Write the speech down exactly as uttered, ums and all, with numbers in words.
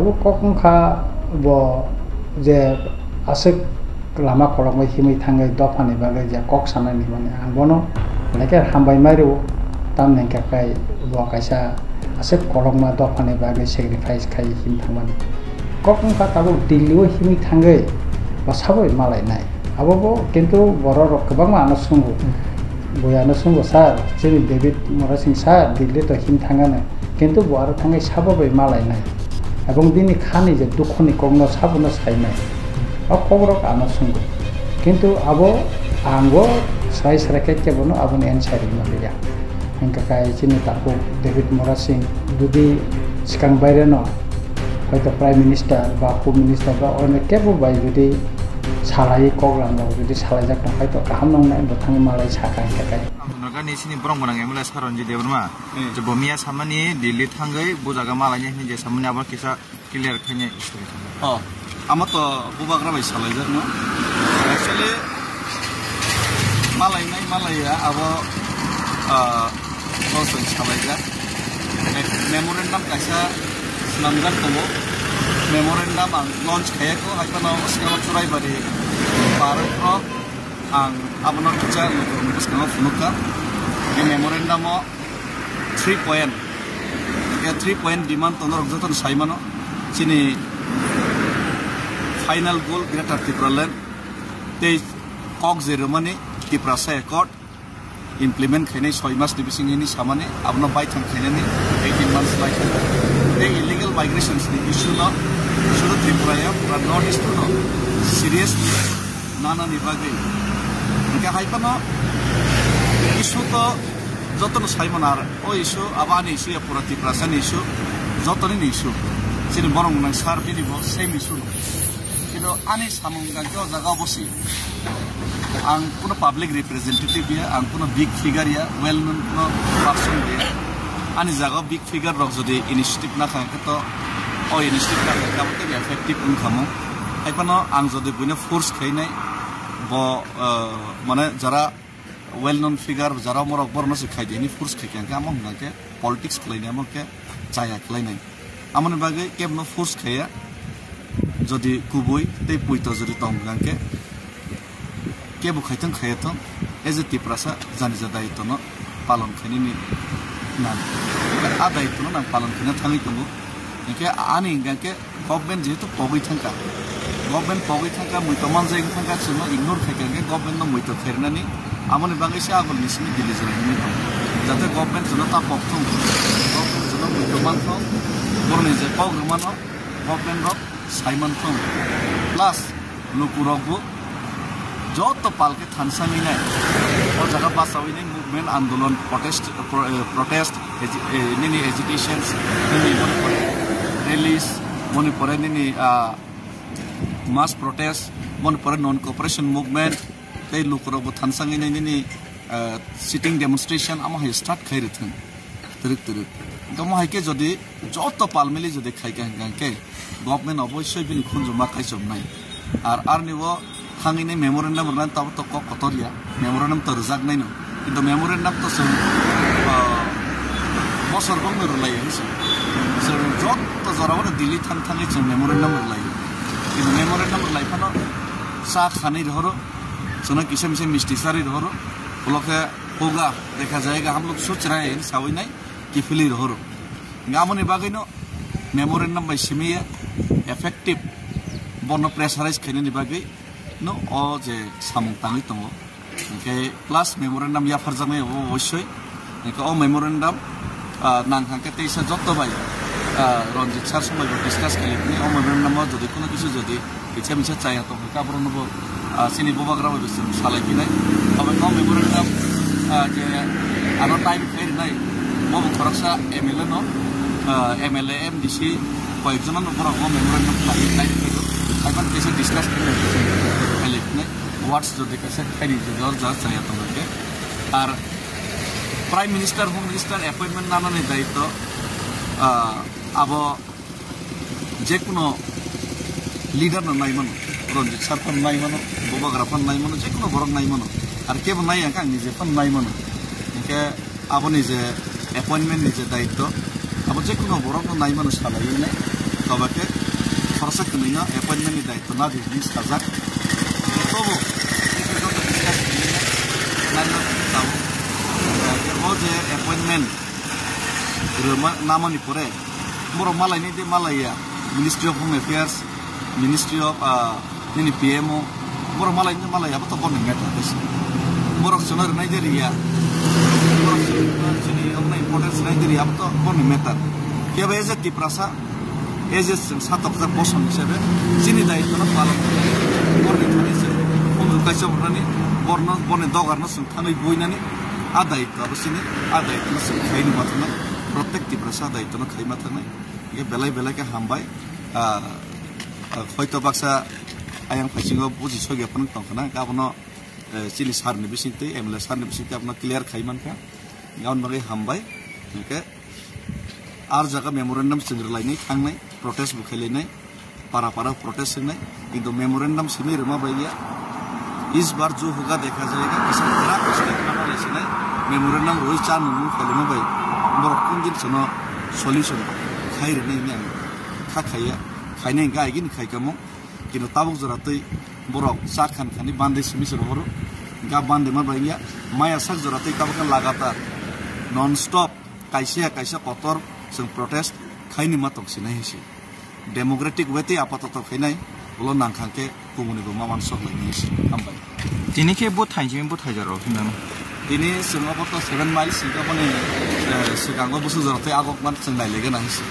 Abo kok wngkha bo je aswk lama kolokma himwi thangwi dophani bagwi je kok sanani, mane ang bono belai khe hambai mai rwo. Tamni hwnkhe kai bo kaisa aswk kolokma dophani bagwi sacrifice khai him thangmani. Kok wngkha tabuk Delhi o himwi thangwi bo sabo bai malainai. Abo bo kintu borok rok kwbangma ano swngo. Bui ano swngo, "Sir, chini David Murasing sir Delhi to him thangano." Kintu bo aro thangwi sabo bai malainai. Ebong bini khani je dukhoni kokno sabono sainai. O kokrok ano swngo. Kintu abo ang bo srai srai khe kebono aboni answer rwna liya. Hingkha khe chini takhuk David Murasing jodi swkang baireno hoito Prime Minister ba Home Minister ba onek kebo bai jodi salai kok lamrok jodi salaijak tong khe to kaham nongnai, bo thangwi malai sakha hingkha khe. Ang nokani sini borok gwnang M L A Sir Ranjit Debbarma. Hmm. Je bo miya samani Delhi thangwi bo jaga malainai hinwi je samani abo kisa clear khainai. Oh, amo to bubagra bai salaijakno. Actually, malainai malaiya abo, ah, bosong salaijak. Me-, memorandum kaisa swnamjak tongo. Memorandum ang launch khaiya kho, hai phano swkang Churaibari park o ang abono kicha lukurokni bwskango phunukha. Be memorandum o three point, hingkhe three point demand tono rok jotono sai mano. Chini final goal Greater Tipraland tei kok je rwmani Tiprasa Accord implement khainai soi mas ni bising hini samani abono baithang khainani eighteen months lai kha. Tei illegal migrations ni issue no sudu Tripura ya pura North East no seriously nanani bagwi. Hingkhe hai phano issue to jotono sai mano, ar o issue abo ani issue ya pura Tiprasa ni issue, jotoni ni issue. Chini borok nang sar bini bo same issue no. Kintu ani samung hingkha khe o jaga o bo si. Ang kuno public representative ya, ang kuno big figure ya, well known kuno person ya. Ani jaga o big figure rok jodi initiative na kha khe to o initiative na kha khe abo tei effective wng kha mo. Hai phano ang jodi buino force khainai bo, eh, mane jara well known figure, jara morok borokno se khai di, hini force khai khe, hingkhe amo hingkha khe politics khlainai, amo khe chaya khlainai. Amoni bagwi kebono force khaiya, jodi kubui tei puito jodi tong hingkha khe kebo khaithang khaiya thung, as a Tiprasa janija daitwno palon khainani nang. A daitwno nang palon khaina thangwi tongo. Hingkhe ani hingkha khe government jehetu pogwi thangkha, government pogwi thangkha, muitu manjak wng thangkha, chwngno ignore khaikha, hingkhe government no muitu khairwnani, amoni bagwi se agulni simi Delhi jora himwi tongo. Jate government chwngno ta pok thung, government chwngno muitu man thung, borokni je kok rwmano government rok sai man thung. Plus lukurokbo joto pal khe thansa wngwi nai. O jaga bachawi nai movement, andolon, protest, pro-, eh, protest, agi-, eh, nini agitations, nini moni pore rallies, moni pore nini, ah, mass protest, moni pore non cooperation movement, tei lukurokbo thansa wngwi nai nini, ah, sitting demonstration amo hai start khai rwthwng. Twrwk twrwk. Hingkhe omo hai khe jodi joto palmili jodi khai kha hingkha hingkhe government oboisoi bini khunju ma kaichomnai. Ar arni o thangwi nai memorandum rwnani tabuk to kok kotor ya. Memorandum to rwjaknai no. Kintu memorandum to chwng, ah, bosor bongni rwlai ya hinwi chwng. Chwng joto jora o Delhi thang thangwi chwng memorandum rwlai ya. Kintu memorandum rwlai phano cha khanwi rohoro, chwngno kisa misa misti charwi rohoro. Ulo khe Hoga, dekha jayega hum log soch rahe hain, hinwi sawi nai, kiphilwi rohoro. Hingkhe amoni bagwino memorandum bai simi ya, effective, bono pressurize khainani bagwi no o je samung tangwi tongo. Hingkhe plus memorandum yapharjaknai obo obossoi. Hingkhe o memorandum, ah, nang hangkhe teisa jotto bai, ah, Ranjit sir song bai bo discuss khailai phini o memorandum o jodi kuno kisu jodi Kisa misa chaya tong kha, borokno bo, ah, chini bubagra bai bo chwng salai phinai. Abo no memorandum, ah, je ano time khe rinai, bo bo khoroksa M L A no, ah, M L A, M D C, koyek jona no borok bo memorandum khlai, time khe, time khe se discuss khe, khlai phinai. Words jodi kaisa khaini je jor jar chaya tong khe. Ar Prime Minister, Home Minister appointment nanani daitw, ah, abo jekuno leader no nai mano, Ranjit sir phano nai mano, bubagra phano nai mano, jekuno borok nai mano, ar kebo nai ya khe ang nije phano nai mano. Hingkhe aboni je appointment ni je daitw, abo jekuno borok no nai mano salai nai, toba khe Sa kwnwi no appointment ni daityo na di hwnwi sajak. Tobo, joto discuss kwnwi no nai no tao. O je appointment rwma namani pore, borok malai ni de malaiya, Ministry of Home Affairs, Ministry of, ah, nini P M O, borok malai ni malaiya, abo to borni matter de se. Borok chwngno rwnai de riya, borok chwngno chini importance rwnai de riya, abo to borni matter. Kebo as a Tiprasa, as a chwng satokjak bosong hisabe chini daityo no palon khlai, borni thani chwng khumju kaisa hwnani, borno, borni dogar no chwng thangwi buinani, a daityo abo chini, a daityo no chwng khaini ma thangnai, protek Tiprasa daityo no khaima thangnai. Hingke belai belai khe hambai. Ah, ah, hoito baksa ayang phaisinggo buji sogya phano tongkhana, abono, eh, chini sir ni bisingtwi, M L A sir ni bisingtwi abono clear khai mankha. Aboni bagwi hambai. Hingke ar jaga memorandum chwng rwlainai thangnai, protest bo khailainai, para para protest wngnai, kintu memorandum simi rwma bai ya. Is bar jo hoga dekha jayega, kisa krak kisa krak sinai memorandum rwi cha nungmung khailima bai borok kung din sono solution khai rwnai hwnwi ang kha khaiya, khainai hwnkhe aigini khai kamo, kintu tabuk jora twi borok cha khan khani bandai simi se rohoro, hwnkhe bandai ma bai ya, maya sak jora twi tabuk khe lagatar non stop kaisa ya kaisa kotor chwng protest khaini ma tong sinai hinsi. Democratic way tei apatoto khainai, ulo nangkhang khe kumuni bo ma mansok lai hinsi. Hambai. Tini khe bo thainchimi bo thaijar rok hinang. Tini chwng obo to seven miles hingke boni, eh, swkango bwswk jora tei agok man chwng nai lege nang hinsi.